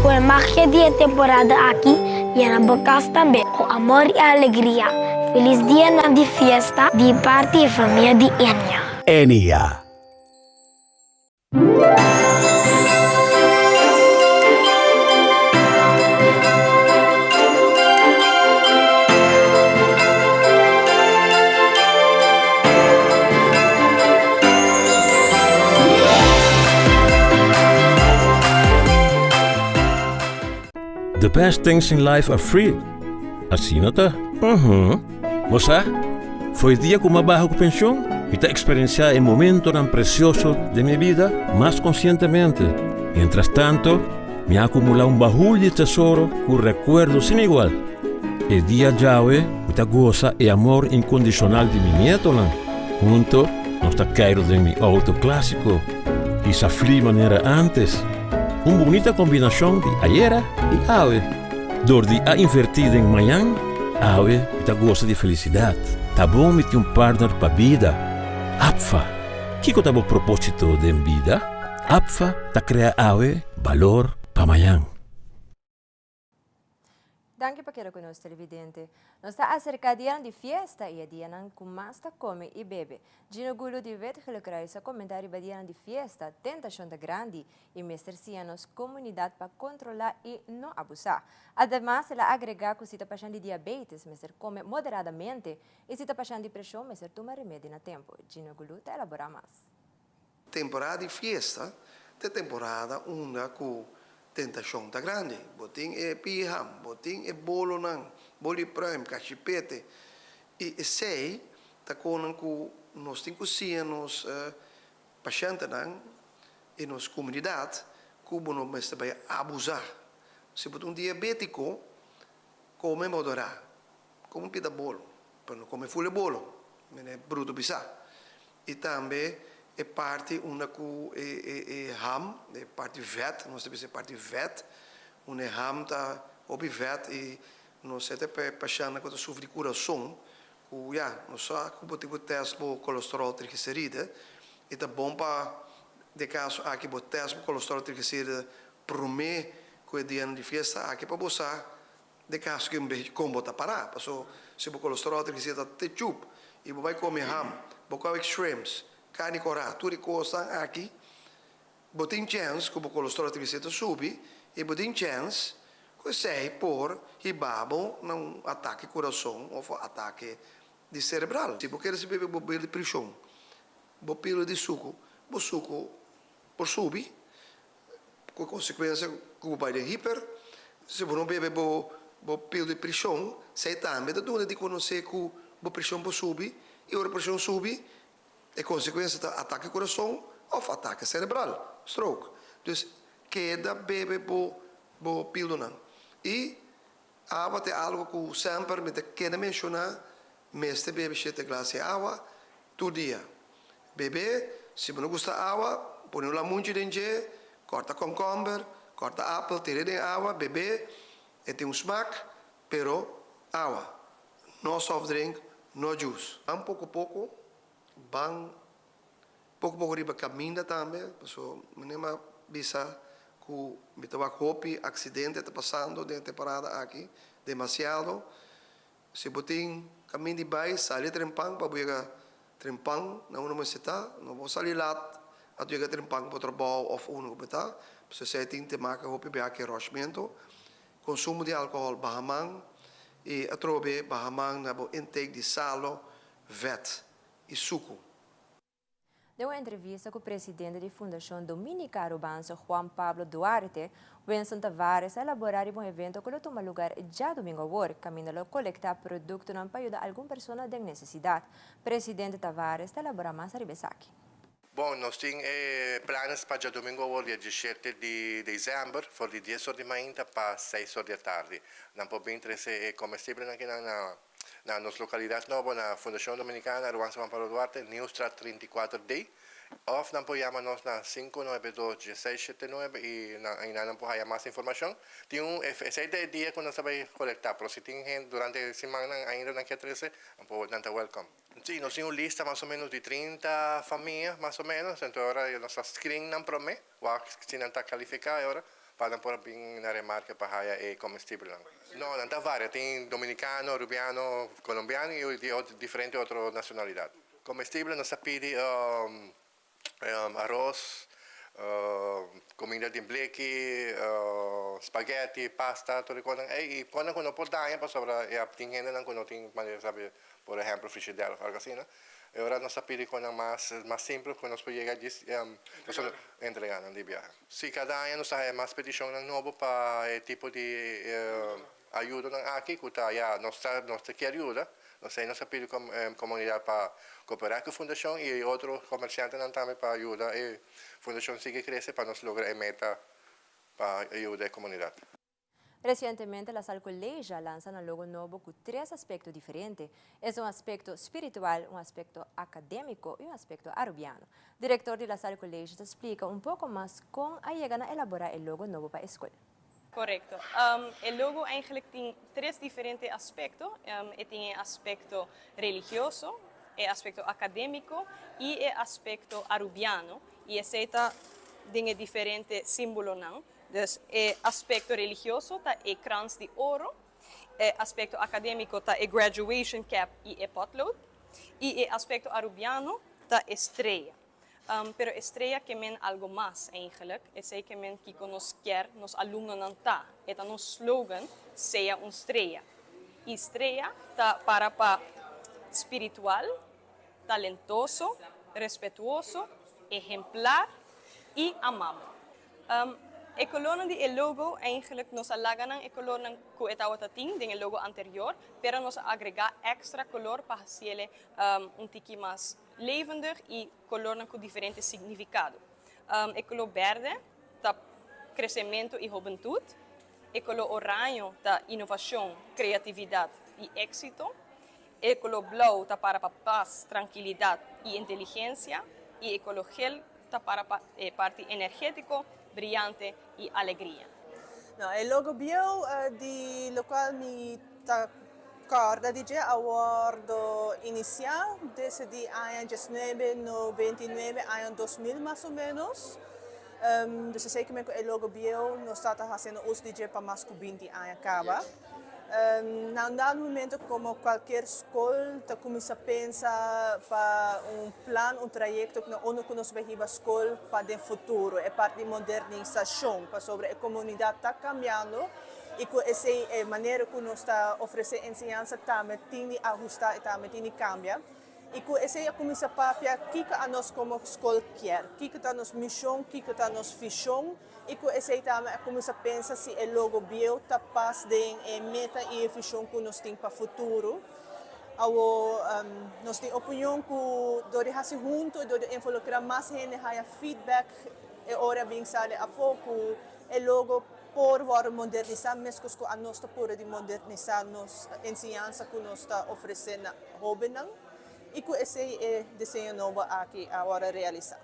Ku e magia di e temporada aki yena bo kas tambe ku amor i alegria. Felis dianan di fiesta di parti e famia di Enia. Enia. The best things in life are free. Asina ta? Uhum. Bo sa, for e dia ku mi a baha ku penshon, mi ta eksperensiá e momentonan presioso den mi bida mas konsientemente. Mientras tanto, mi a akumulá un bahul di tesoro ku rekuerdo sin igual. E dia djawe mi ta gosa e amor inkondishonal di mi nietonan. Hunto nos ta keiru den mi outo klásiko i sa fli manera ántes. Un bunita kombinashon di ayera i awe. Dor di a invertí den mañan, awe mi ta gosa di felisidat. Ta bon mi tin un partner pa bida. APFA, Kiko ta bo propósito den bida? APFA ta krea awe balor pa mañan. Danki pa keda ku nos televidente. Nos ta aserká dianan di fiesta i e dianan ku mas ta kome i bebe. Gino Gulu di Wit Gele Kruis a komentá riba dianan di fiesta, tentashon ta grandi i mester siña nos komunidat pa kontrolá i no abusá. Ademas el a agregá ku si ta pashènt di diabetes mester kome moderadamente i si ta pashènt di preshon mester tuma remedi na tempu. Gino Gulu ta elaborá mas. Temporada di fiesta ta e temporada unda ku tentashon ta grandi. Bo tin e piham, bo tin e bolonan, boli pruim, kachipete. I esei ta konan ku nos tin ku siña nos pashentenan i nos komunidat ku bo no mester bai abusá. Si bo ta un diabétiko, kome moderá. Kome un pita bolo, pero no kome ful e bolo, mene bruto bisá. I tambe e parti unda ku e e e ham, e parti vèt, nos ta bisa e parti vèt, unda e ham ta hopi vèt i nos sa ta e pashèntnan ku ta sufri di kurason, ku ya, nos sa ku bo tin ku tèst bo kolesteròl trigliseride i ta bon pa den e kaso aki bo tèst bo kolesteròl trigliseride promé ku e dianan di fiesta aki pa bo sa Den kaso ku un kon bo ta pará, paso si bo kolesterol trigliseride ta te chup i bo bai kome ham, bo kòwe shrimps, karni kòrá, tur e kosnan aki, bo tin chèns ku bo kolesterol trigliseride ta subi i bo tin chèns ku esei por hiba bo na un atake kurason òf atake di serebral. Si bo kere si bebe bo bel di prishon, bo pilo di suku, bo suku por subi Ku e konsekuensia ku bo bai den hiper, si bo no bebe bo bo pil di prishon, esei tambe ta duna di konosé ku bo prishon por subi, i ora prishon subi, e konsekuensia ta atake kurason òf atake serebral, stroke. Dus keda bebe bo bo pildonan. I awa ta e algu ku semper mi ta keda menshoná, mester bebe shete glas di awa tur dia. Bebe, si bo no gusta awa, pone un lamunchi den dje, kòrta kònkòmber, kòrta apel, tira den awa, bebe, e tin un smak, pero awa, no soft drink, no juice. Ban poko poko, ban poko poko riba kaminda tambe, paso mi a bisa. ku mi ta wak hopi aksidente ta pasando den e temporada aki, demasiado. Si bo tin kamin di bai, sali trempan pa bo yega trempan na unda mester ta. No bo sali lat anto yega trempan bo trabou òf unda ku bo ta. Pasobra esei tin te maka hopi biaha ku e rushmento. Konsumo di alkohòl baha man i atrobe baha man na bo intake di salo, vèt i suku. Den un entrevista cu presidente di Fundacion Dominica Arubanse Juan Pablo Duarte, Winston Tavares a elabora riba un evento cu lo tuma lugar djadomingo awor, caminda lo colecta productonan pa yuda algun persona den necesidad. Presidente Tavares ta elabora mas ariba esaki. Bon, nos tin e planes pa djadomingo awor dia diesshete di december for di dies or di mainta pa seis or di atardi. Nan por bin trece e comestiblenan kinan na Na nos localidad nobo na Fundacion Dominicana Aruanse Juan Pablo Duarte, Nieuwstraat 34 D, of nan por yama nos na sinku nuebe dos dieseis shete nuebe y nan aynan nan por haya mas informacion. Tin un esey ta e dia cu nos ta bay colecta, pero si tin hende durante e simannan ainda nan kier trece, nan por nan ta welcome. Si, nos tin un lista mas o menos di trinta famia mas o menos, enton ora nos ta screen nan prome. Wak si nan ta kalifiká e ora pa nan por a bin na remarke pa haya e komestibelnan. No, nan ta varia. Tin dominikano, arubiano, kolombiano i di diferente otro nashonalidat. Komestibel nos ta pidi aros, kuminda di bleki, spaghetti, pasta, tur e kosnan ei. I kosnan ku no por daña pasobra ya tin hendenan ku no tin manera sabi, por ehèmpel frishidèr òf algu asina. E ora nos ta pidi konan mas mas simpel ku nos por yega djis nos ta entrega nan di biaha. Si kada aña nos ta haya mas petishonnan nobo pa e tipo di ayudonan aki ku ta ya nos ta nos ta kier yuda, nos ei nos ta pidi komunidat pa koperá ku e fundashon i otro komersiantenan tambe pa yuda e fundashon sigui krese pa nos logra e meta pa yuda e komunidat. Recientemente La Salle College a lansa nan logo nobo cu tres aspecto diferente. Es un aspecto spiritual, un aspecto academico y un aspecto Arubiano. Director di La Salle College ta splica un poco mas con a yega na elabora e logo nobo pa e scol. Correcto. E logo eigenlijk tin tres diferente aspecto. E tin e aspecto religioso, e aspecto academico y e aspecto Arubiano. Y esey ta den e diferente simbolonan. Dus e aspecto religioso ta e krans di oro, e aspecto academico ta e graduation cap y e potlood, y e aspecto Arubiano ta e strea. Pero e strea ke men algo mas eigenlijk, esey ke men kico nos kier nos alumnonan ta. E ta nos slogan, Sea un strea. Y strea ta para pa spiritual, talentoso, respetuoso, ehemplar y amabel. E colornan di e logo, eigenlijk nos a laga nan e colornan cu e tabata tin den e logo anterior, pero nos a agrega extra color pa haciele un tiki mas levendig y colornan cu diferente significado. E color berde ta crecemento y hobentud, e color oraño ta innovacion, creatividad y exito, e color blauw ta para pa paz, trankilidad y inteligencia y e color gel ta para pa e parti energétiko, briyante i alegria. No, e logo bieu di locual mi ta corda di dje a wordo inicia desde di aña diesnuebe noventa i nuebe, aña dos mil mas o menos. Dus esey kimen cu e logo bieu nos ta ta haciendo uso di dje pa mas cu binti aña caba. Na un dado momento como cualkier scol ta cuminsa pensa pa un plan, un trayecto na unda cu nos bay hiba scol pa den futuro, e parti di modernisacion, pasobra e comunidad ta cambiando y cu esey e manera cu nos ta ofrece enseñansa tambe tin di ahusta y tambe tin di cambia. Y cu esey a cuminsa papia kico anos como scol kier, kico ta nos mision, kico ta nos vision y cu esey tambe a cuminsa pensa si e logo bieu ta pas den e meta y e vision cu nos tin pa futuro. Awo nos tin opinion cu dor di haci hunto y dor di involucra mas hende haya feedback e ora bin sali afo cu e logo por wòrdu modernisá meskos ku anos ta puru di modernisá nos enseñansa ku nos ta ofresé na hóbennan i ku esei e diseño nobo aki a wòrdu realisá.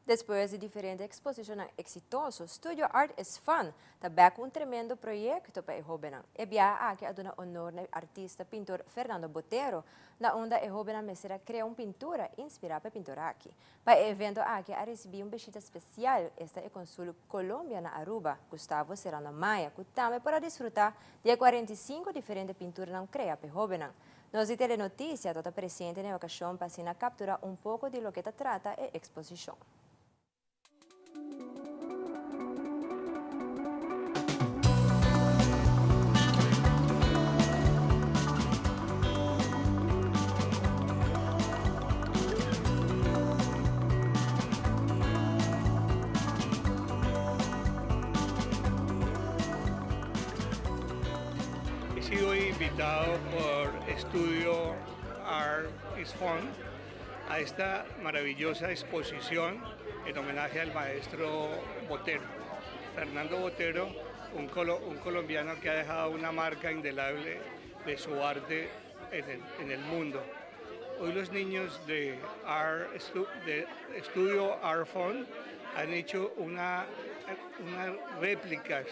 Despues di diferente eksposishonnan eksitoso, Studio Art is Fun ta bèk ku un tremendo proyekto pa e hóbennan. E biaha aki a duna honor na e artista pintor Fernando Botero, na unda e hóbennan mester a krea un pintura inspirá pa e pintor aki. Pa e evento aki a risibí un bishita spesial, esta e konsul Colombia na Aruba, Gustavo Serrano Maya, ku tambe por a disfrutá di e 45 diferente pinturanan krea pa e hóbennan. Nos di Telenoticia ta ta presente na e ocasion pa asina captura un poco di loke ta trata e exposicion. He sido invitado por Estudio Art is Fun a esta maravillosa exposición en homenaje al maestro Botero. Fernando Botero, un, un colombiano que ha dejado una marca indeleble de su arte en el, mundo. Hoy los niños de, Art, de Estudio Art Fund han hecho una, unas réplicas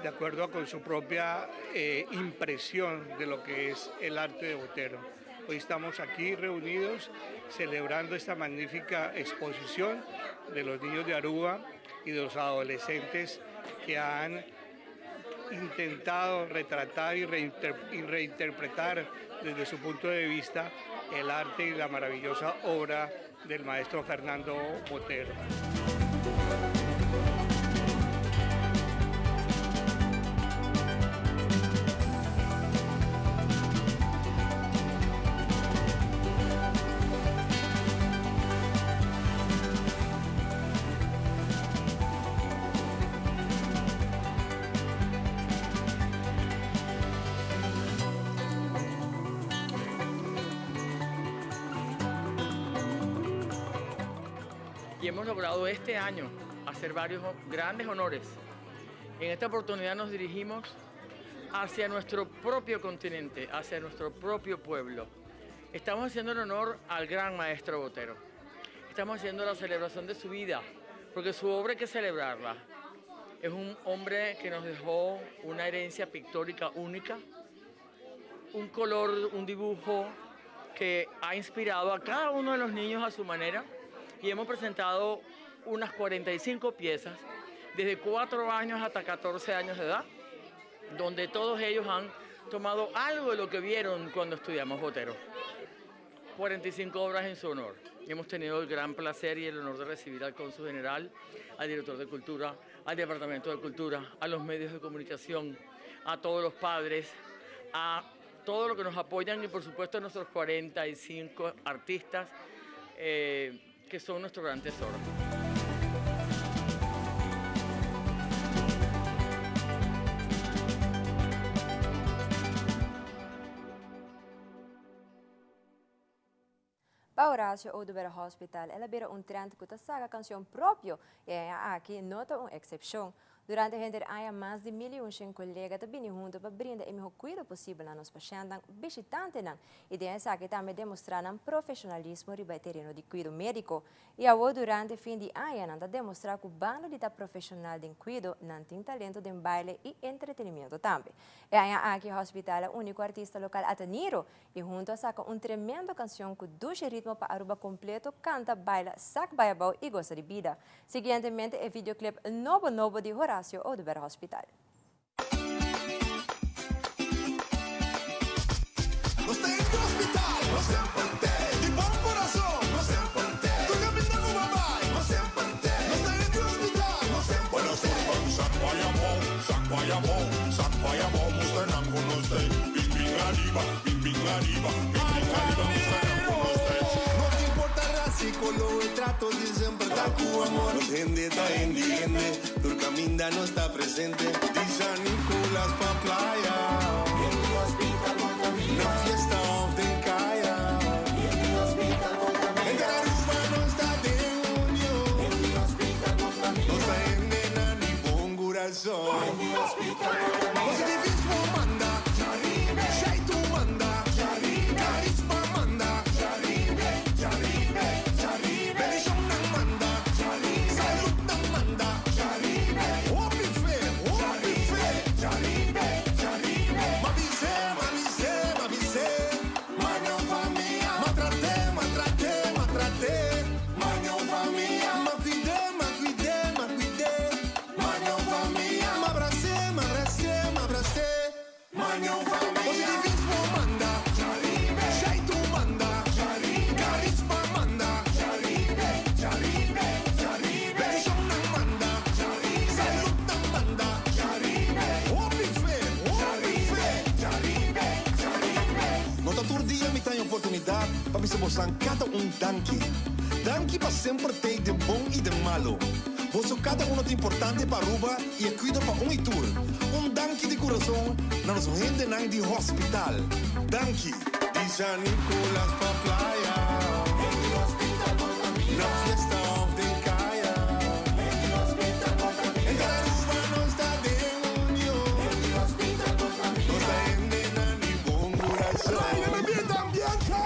de acuerdo con su propia eh, impresión de lo que es el arte de Botero. Hoy estamos aquí reunidos celebrando esta magnífica exposición de los niños de Aruba y de los adolescentes que han intentado retratar y, reinterpretar desde su punto de vista el arte y la maravillosa obra del maestro Fernando Botero. Y hemos logrado este año hacer varios grandes honores. En esta oportunidad nos dirigimos hacia nuestro propio continente, hacia nuestro propio pueblo. Estamos haciendo el honor al gran maestro Botero. Estamos haciendo la celebración de su vida, porque su obra hay que celebrarla. Es un hombre que nos dejó una herencia pictórica única, un color, un dibujo que ha inspirado a cada uno de los niños a su manera y hemos presentado unas 45 piezas desde 4 años hasta 14 años de edad, donde todos ellos han tomado algo de lo que vieron cuando estudiamos Botero. 45 obras en su honor. Hemos tenido el gran placer y el honor de recibir al Cónsul General, al Director de Cultura, al Departamento de Cultura, a los medios de comunicación, a todos los padres, a todos los que nos apoyan y por supuesto a nuestros 45 artistas eh, que son nuestro gran tesoro. Pa Horacio Oduber Hospital el a bira un trend cu ta saca cancion propio y e aña aki no ta un excepcion. Durante henter aña mas di 1100 colega ta bini hunto pa brinda e miho cuido posibel na nos pashentnan, bishitantenan y den esaki tambe demostra nan profesionalismo riba e tereno di cuido medico. Y awo durante fin di aña nan ta demostra cu banda di ta profesional den cuido nan tin talento den baile y entretenimiento tambe. E aña aki Hospital a uni cu artista local Ataniro Y hunto a saca un tremendo cancion cu dushi ritmo pa Aruba completo canta, baila, sak bay abao y goza di bida. Siguientemente e videoclip nobo nobo di Horacio Oduber Hospital. Nos ta den hospital, nos semper t'ey. Di bon corazon, nos semper t'ey. Tur caminda cu bo bay, nos semper t'ey. Nos ta den hospital, nos semper t'ey. Nos tur ban sak bay abao, sak bay abao, sak bay abao, mustra nan cu nos t'ey. Bin bin ariba, bin bin ariba, bin bin ariba, mustra nan cu nos t'ey. No ta importa raza y color, e trato di semper ta cu amor. Nos hende ta hende hende, tur caminda nos ta presente. Di San Nicolas pa playa, na fiesta of den caya. Henter Aruba nos ta den union, nos ta hendenan di bon curason. Positivismo manda, Shaitu manda, Carisma manda, Bendishonnan manda. ta tur dia mi ta haña oportunidat pa bisa bosan kada un danki. Danki pa semper t'ei den bon i den malo. Boso kada uno ta importante pa Aruba i e kuido pa un i tur. Un danki di kurason na nos hendenan di hospital. Danki! Di San Nicolas pa playa, na fiesta of den kaya. Henter Aruba nos ta den union. Nos ta hendenan di bon kurason. Reina na bida ambiente.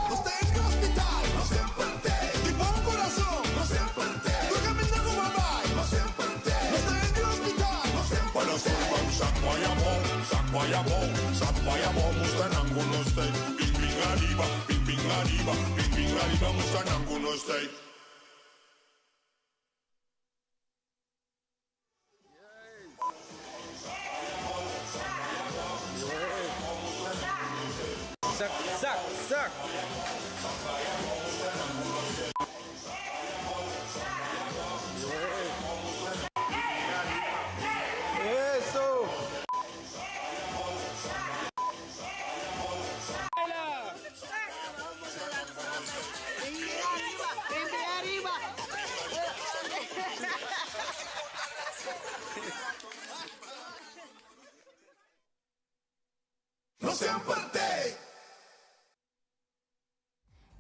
Nos ta hende hospital. Nos semper t'ei. Di bon kurason. Nos semper t'ei. Tur kaminda ku bo bai. Nos semper t'ei. Nos ta hende hospital. Nos semper t'ei. Nos tur sak maya bon, sak maya bon, sak maya bon. Musta nan ku nos t'ei. Pin pin ariba, pin pin ariba, pin pin ariba. Musta nan ku nos t'ei. Sak, sak, sak! Eso! No semper t'ei.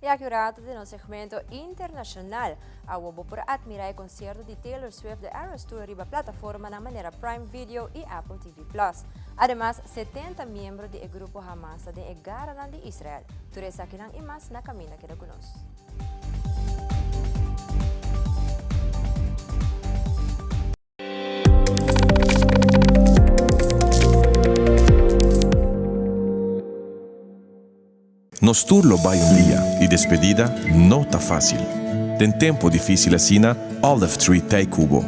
Y aki un rato den nos segmento internacional. Awo bo por admira e concierto di Taylor Swift The Eras Tour riba plataformanan manera Prime Video y Apple TV Plus. Ademas, 70 miembro di e grupo Hamas ta den e garanan di Israel. Tur esakinan y mas na caminda keda cu nos. Nos tur lo bai un dia y despedida no ta fácil. Den tempo difícil asina, Olive Tree t'ei cu bo.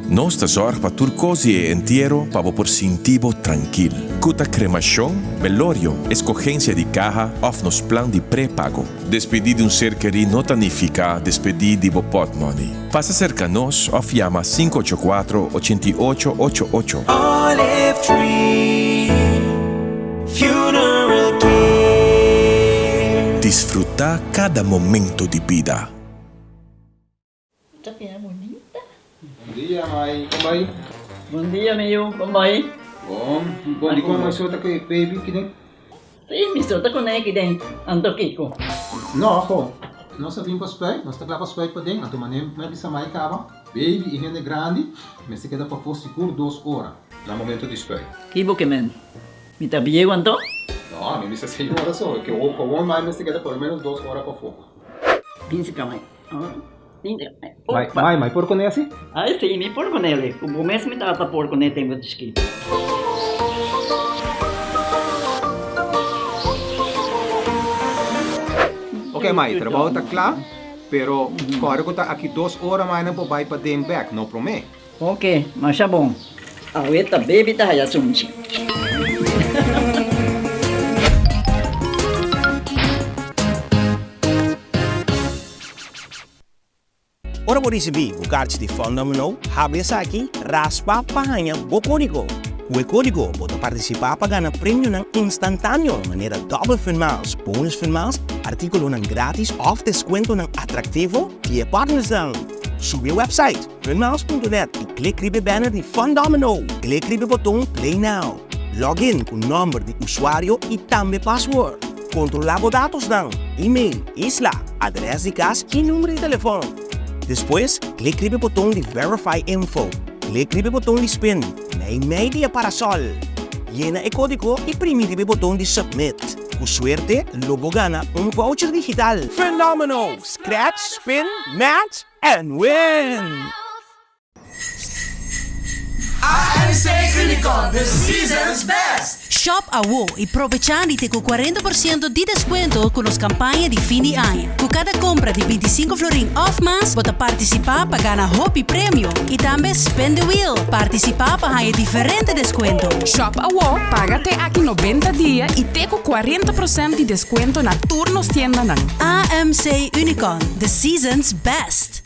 Nos ta zorg pa tur cos di e entiero pa bo por sinti bo trankil. Cu ta cremacion, belorio, escogencia di caha of nos plan di prepago. Despedí di un ser kerí no ta nifiká despedí di bo pòtmòni. Pasa serka nos òf yama 584 88 88. Olive Tree Funeral Care. Disfrutá kada momento di bida. Ta bira bunita. Bon dia mai, kon bai? Bon dia mi yu, kon bai? Bon, bon di kon mai so ta ku e baby kiden? Si, mi so ta kuné kiden, anto kiko? No, ho, nos a bin pa spuit, nos ta kla pa spuit paden, anto manera mi a bisa mai kaba, baby i hende grandi mester keda pafó sigur dos ora na momento di spuit. Ki bo ke men? Mi ta bieu anto? No, mi bisa señora so, ke awor mai mester keda por lo menos dos ora pafó. Bin si kama. Mai, mai, mai por kuné asi? Ai si, mi por kuné. Ku bo mes mi tata por kuné tempu di chikitu. Ok mai, trabou ta kla, pero kòrda ku ta aki dos ora mai nan por bai paden bèk, no promé. Ok, masha bon. Awe ta baby ta haya sunchi. Ora bo risibí bo karchi di Fun Domino, habri esaki, raspa pa haña bo kódigo. Ku e kódigo bo ta partisipá pa gana premionan instantáneo manera Double Fun Miles, Bonus Fun Miles, artíkulonan grátis òf deskuentonan atraktivo di e partnersnan. Subi e wèpsait funmiles.net i klik riba e banner di Fun Domino. Klik riba e boton Play Now. Log in ku nòmber di usuario i tambe pasword. Kontrolá bo datosnan, email, isla, adrès di kas i number di telefòn. Despues, klik riba e boton di Verify Info. Klik riba e boton di Spin, meimei di e parasòl. Yena e kódigo i primi riba e boton di Submit. Ku suerte, lo bo gana un voucher digital! Fenomeno! Scratch, spin, match and win! AMC Unicorn, the season's best! Shop awo y probecha di te cu cuarenta por ciento di descuento cu nos campaña di fin di aña. Cu cada compra di binticinco florin of mas bo ta participa pa gana hopi premio y tambe spin the wheel, participa pa haña diferente descuento. Shop awo, paga te aki nobenta dia y te cu cuarenta procent di descuento na tur nos tiendanan. AMC Unicorn, the season's best!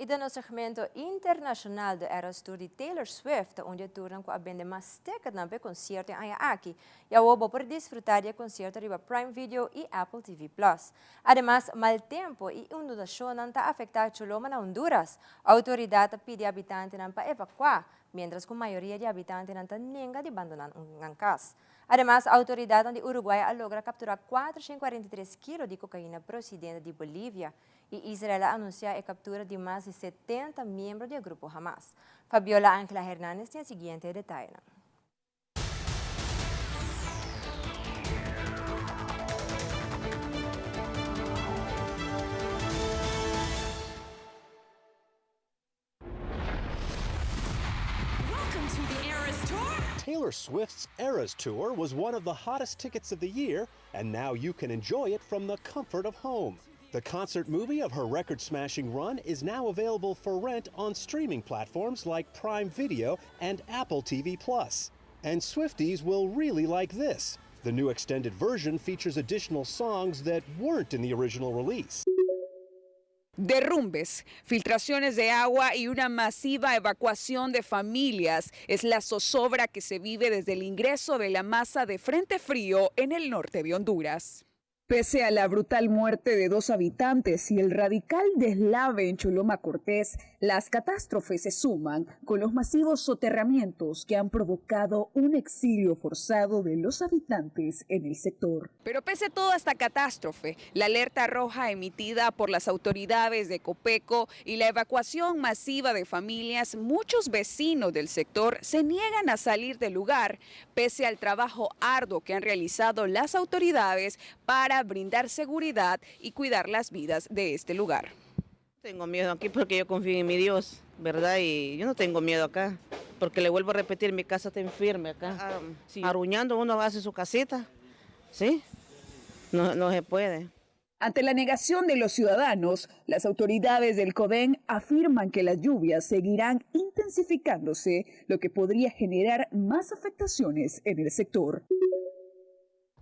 Y den nos segmento internacional The Eras Tour di Taylor Swift ta un di e tournan cu a bende mas ticketnan pa e concierto e aña aki. Y awo bo por disfruta di e concierto riba Prime Video y Apple TV Plus. Ademas, mal tempo y inundacionnan ta afecta Choloma na Honduras. Autoridad ta pidi habitantenan pa evacua, mientras cu mayoria di habitantenan ta nenga di bandona nan cas. Ademas, autoridadnan di Uruguay a logra captura 443 kilo di cocaina procedente di Bolivia. Y Israel a anuncia e captura di mas di 70 miembro di e grupo Hamas. Fabiola Angela Hernandez tin e siguiente detayenan. Welcome to the Eras Tour. Taylor Swift's Eras Tour was one of the hottest tickets of the year, and now you can enjoy it from the comfort of home. The concert movie of her record smashing run is now available for rent on streaming platforms like Prime Video and Apple TV Plus. And Swifties will really like this. The new extended version features additional songs that weren't in the original release. Derrumbes, filtraciones de agua y una masiva evacuación de familias es la zozobra que se vive desde el ingreso de la masa de frente frío en el norte de Honduras. Pese a la brutal muerte de dos habitantes y el radical deslave en Choloma Cortés, las catástrofes se suman con los masivos soterramientos que han provocado un exilio forzado de los habitantes en el sector. Pero pese a toda esta catástrofe, la alerta roja emitida por las autoridades de Copeco y la evacuación masiva de familias, muchos vecinos del sector se niegan a salir del lugar, pese al trabajo arduo que han realizado las autoridades para brindar seguridad y cuidar las vidas de este lugar. Tengo miedo aquí porque yo confío en mi Dios, ¿verdad? Y yo no tengo miedo acá, porque le vuelvo a repetir, mi casa está en firme acá. Ah, sí. Arruñando uno hace su casita, ¿sí? No, no se puede. Ante la negación de los ciudadanos, las autoridades del CODEN afirman que las lluvias seguirán intensificándose, lo que podría generar más afectaciones en el sector.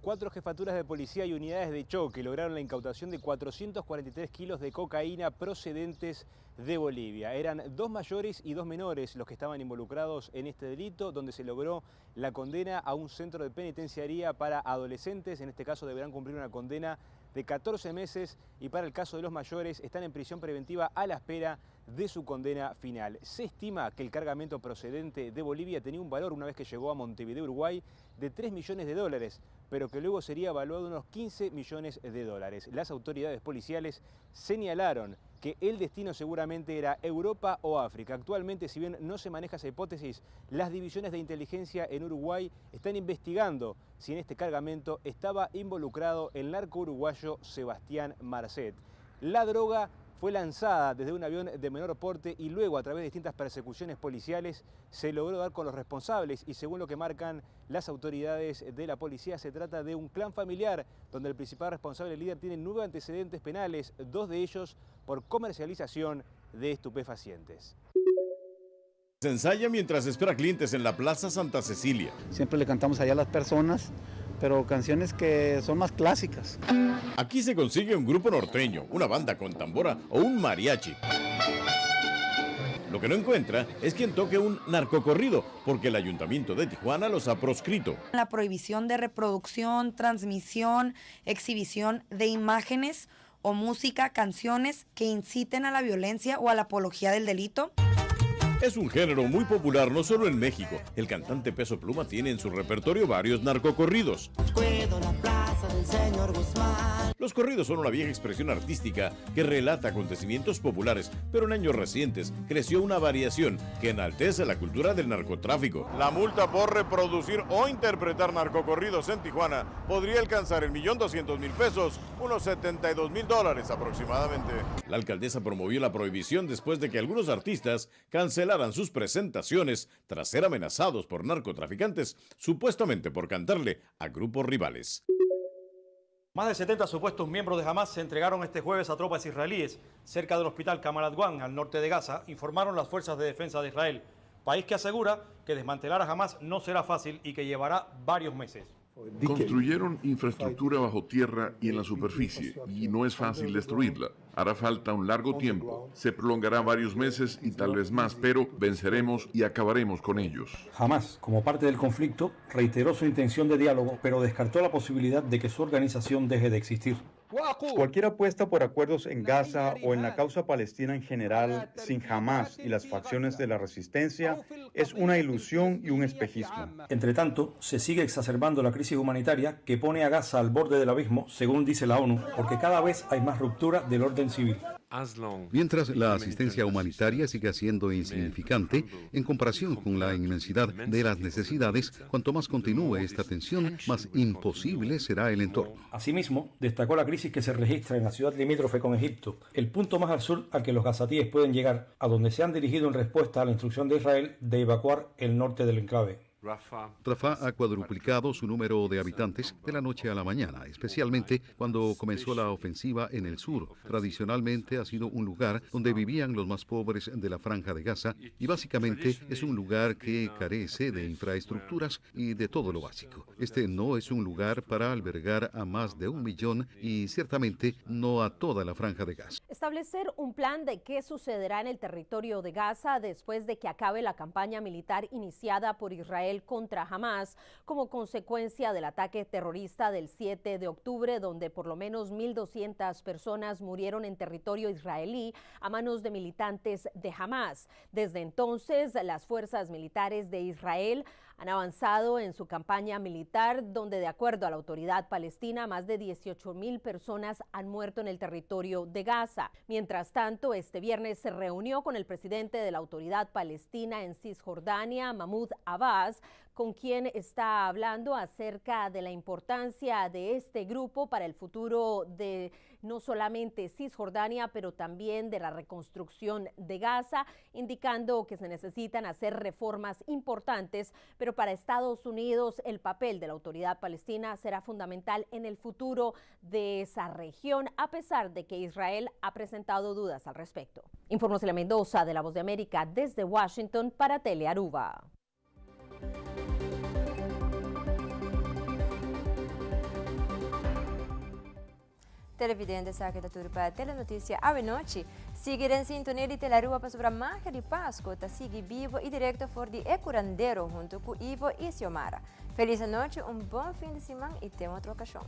Cuatro jefaturas de policía y unidades de choque lograron la incautación de 443 kilos de cocaína procedentes de Bolivia. Eran dos mayores y dos menores los que estaban involucrados en este delito, donde se logró la condena a un centro de penitenciaría para adolescentes. En este caso deberán cumplir una condena de 14 meses y para el caso de los mayores están en prisión preventiva a la espera de su condena final. Se estima que el cargamento procedente de Bolivia tenía un valor una vez que llegó a Montevideo, Uruguay, de 3 millones de dólares, pero que luego sería evaluado unos 15 millones de dólares. Las autoridades policiales señalaron que el destino seguramente era Europa o África. Actualmente, si bien no se maneja esa hipótesis, las divisiones de inteligencia en Uruguay están investigando si en este cargamento estaba involucrado el narco uruguayo Sebastián Marcet. La droga fue lanzada desde un avión de menor porte y luego a través de distintas persecuciones policiales se logró dar con los responsables y según lo que marcan las autoridades de la policía se trata de un clan familiar donde el principal responsable líder tiene nueve antecedentes penales, dos de ellos por comercialización de estupefacientes. Se ensaya mientras espera clientes en la Plaza Santa Cecilia. Siempre le cantamos allá a las personas, pero canciones que son más clásicas. Aquí se consigue un grupo norteño, una banda con tambora o un mariachi. Lo que no encuentra es quien toque un narcocorrido, porque el ayuntamiento de Tijuana los ha proscrito. La prohibición de reproducción, transmisión, exhibición de imágenes o música, canciones que inciten a la violencia o a la apología del delito. Es un género muy popular no solo en México. El cantante Peso Pluma tiene en su repertorio varios narcocorridos. Los corridos son una vieja expresión artística que relata acontecimientos populares, pero en años recientes creció una variación que enaltece la cultura del narcotráfico. La multa por reproducir o interpretar narcocorridos en Tijuana podría alcanzar el millón doscientos mil pesos, unos 72 mil dólares aproximadamente. La alcaldesa promovió la prohibición después de que algunos artistas cancelaran sus presentaciones tras ser amenazados por narcotraficantes, supuestamente por cantarle a grupos rivales. Más de 70 supuestos miembros de Hamas se entregaron este jueves a tropas israelíes cerca del hospital Kamal Adwan, al norte de Gaza, informaron las fuerzas de defensa de Israel, país que asegura que desmantelar a Hamas no será fácil y que llevará varios meses. Construyeron infraestructura bajo tierra y en la superficie, y no es fácil destruirla. Hará falta un largo tiempo. Se prolongará varios meses y tal vez más, pero venceremos y acabaremos con ellos. Hamás, como parte del conflicto, reiteró su intención de diálogo, pero descartó la posibilidad de que su organización deje de existir. Cualquier apuesta por acuerdos en Gaza o en la causa palestina en general, sin Hamás y las facciones de la resistencia, es una ilusión y un espejismo. Entre tanto, se sigue exacerbando la crisis humanitaria que pone a Gaza al borde del abismo, según dice la ONU, porque cada vez hay más ruptura del orden civil. Mientras la asistencia humanitaria siga siendo insignificante en comparación con la inmensidad de las necesidades, cuanto más continúe esta tensión, más imposible será el entorno. Asimismo, destacó la crisis que se registra en la ciudad limítrofe con Egipto, el punto más al sur al que los gazatíes pueden llegar, a donde se han dirigido en respuesta a la instrucción de Israel de evacuar el norte del enclave. Rafah ha cuadruplicado su número de habitantes de la noche a la mañana, especialmente cuando comenzó la ofensiva en el sur. Tradicionalmente ha sido un lugar donde vivían los más pobres de la franja de Gaza y básicamente es un lugar que carece de infraestructuras y de todo lo básico. Este no es un lugar para albergar a más de un millón y ciertamente no a toda la franja de Gaza. Establecer un plan de qué sucederá en el territorio de Gaza después de que acabe la campaña militar iniciada por Israel contra Hamás como consecuencia del ataque terrorista del 7 de octubre, donde por lo menos 1.200 personas murieron en territorio israelí a manos de militantes de Hamás. Desde entonces, las fuerzas militares de Israel han avanzado en su campaña militar, donde de acuerdo a la autoridad palestina, más de 18 mil personas han muerto en el territorio de Gaza. Mientras tanto, este viernes se reunió con el presidente de la autoridad palestina en Cisjordania, Mahmoud Abbas, con quien está hablando acerca de la importancia de este grupo para el futuro de no solamente Cisjordania, pero también de la reconstrucción de Gaza, indicando que se necesitan hacer reformas importantes, pero para Estados Unidos el papel de la autoridad palestina será fundamental en el futuro de esa región, a pesar de que Israel ha presentado dudas al respecto. Informó Celia Mendoza de La Voz de América desde Washington para Telearuba. Televidente esaki ta tur pa Telenoticia awe nochi. Sigui den sintonia di Telearuba pasobra magia di Pasco ta sigui bibo y directo for di E Curandero hunto cu Ivo y Xiomara. Feliz anochi, un bon fin di siman y te un otro ocasion.